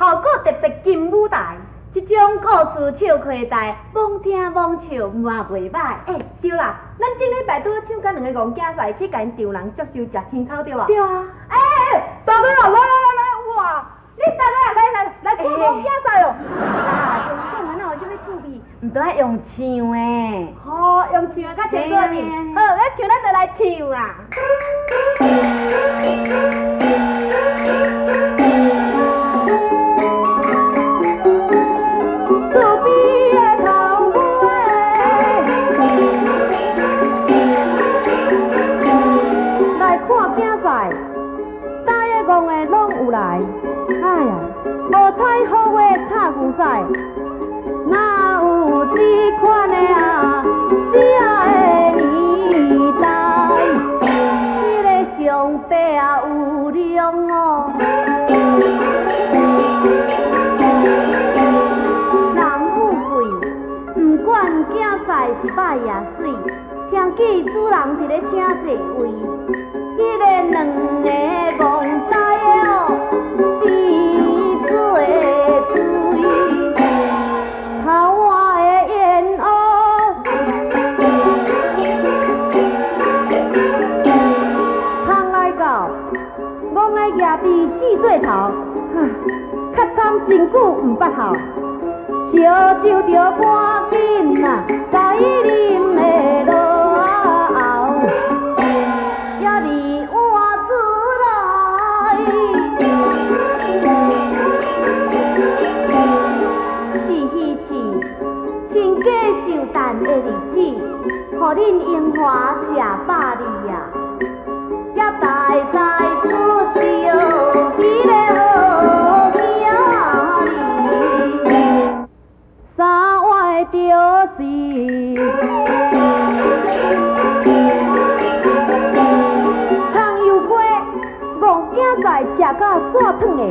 效果特別金舞台。這種故事笑開台，罔聽罔笑嘛袂䆀。欸，對啦，咱頂禮拜拄好唱甲兩个戇囝婿去共𪜶丈人祝壽食青口對無？對啊。欸，大哥啊，來來來來，哇！你大哥啊，來來來看戇囝婿哦。啊，重點哪有啥物趣味？毋都愛用唱的。吼，用唱的較清楚呢。好，咱唱咱就來唱啊。厝边的头尾，来看囝婿，大的戆的攏有來。哎呀，無彩好話插牛仔，哪有這款的啊？這个年代，彼个上伯啊有量哦。人富貴，毋管囝婿是歹也媠，聽見主人佇咧請座位，彼个兩个戇呆哦，生做對，頭碗的煙烏，通來到，戇的蜈佇舌做頭，較慘真久毋捌哭。燒酒著趕緊啊，該啉的落喉，也離碗出來。是喜事，親家壽誕的日子，予恁英華食百二啊，也大才出著彼个好囝兒。三碗的就是葱油粿，戇囝婿食甲煞烫的，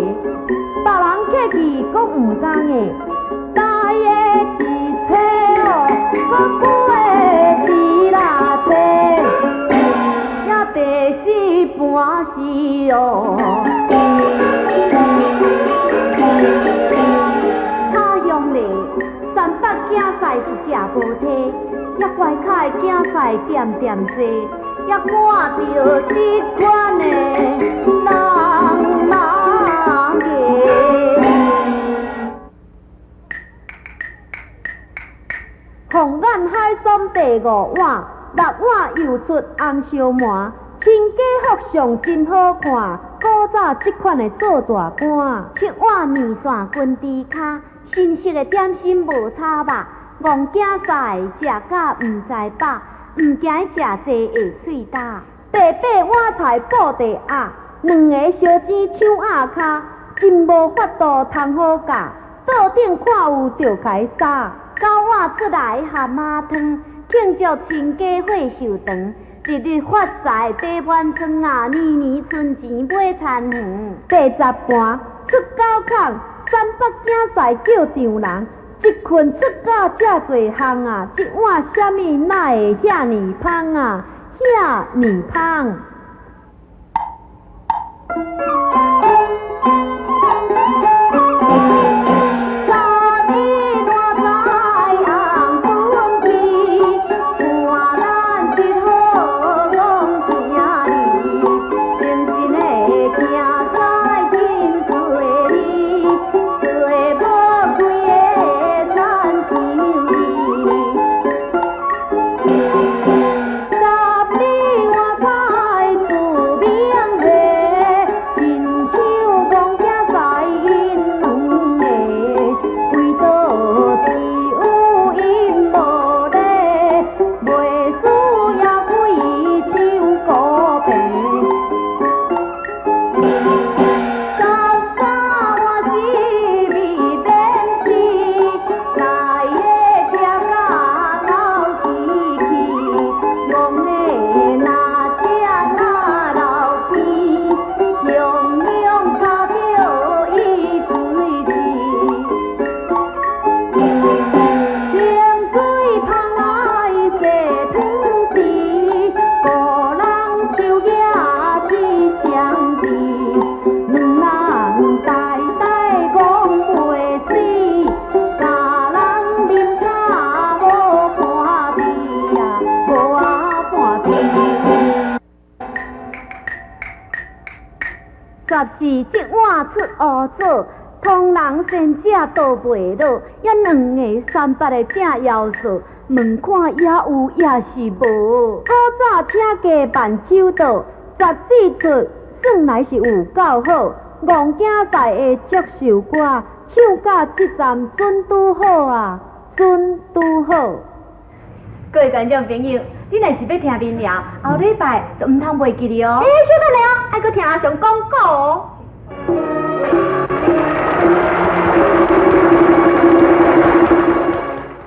別人客氣閣毋敢的，大的一切哦，閣久的一啦切，也第四盤是哦。他鄉里三北囝婿是食無體，也關卡的囝婿點點濟，也看著這款的人人个。鳳眼海參第五碗，六碗又出紅燒鰻，親家福相真好看。古早這款的做大官，七碗麵線滾豬跤，新式的點心無炒肉，戇囝婿食甲毋知飽，毋驚食濟會喙焦。第八碗菜布袋鴨，兩個燒煎搶鴨跤，真無法度通好教，桌頂看有就開殺。九碗出來蛤蟆湯，慶祝親家歲壽長，日日發財地滿倉啊，年年存錢買田園。第十盤出狗空，三北囝婿叫丈人，一困出甲遮濟項啊，這碗啥物哪會遐爾芳啊？遐爾芳。十里外菜14這碗出烏棗，唐人先食都袂落，猶兩个三八的正夭壽，問看猶有抑是無？古早請家辦酒桌，十四出算來是有夠好，戇囝在的祝壽歌，唱甲這站準拄好啊，準拄好。各位觀眾朋友，你若是欲聽民謠，後禮拜就毋通袂記得哦。欸，小等下哦，愛閣聽阿雄講古哦。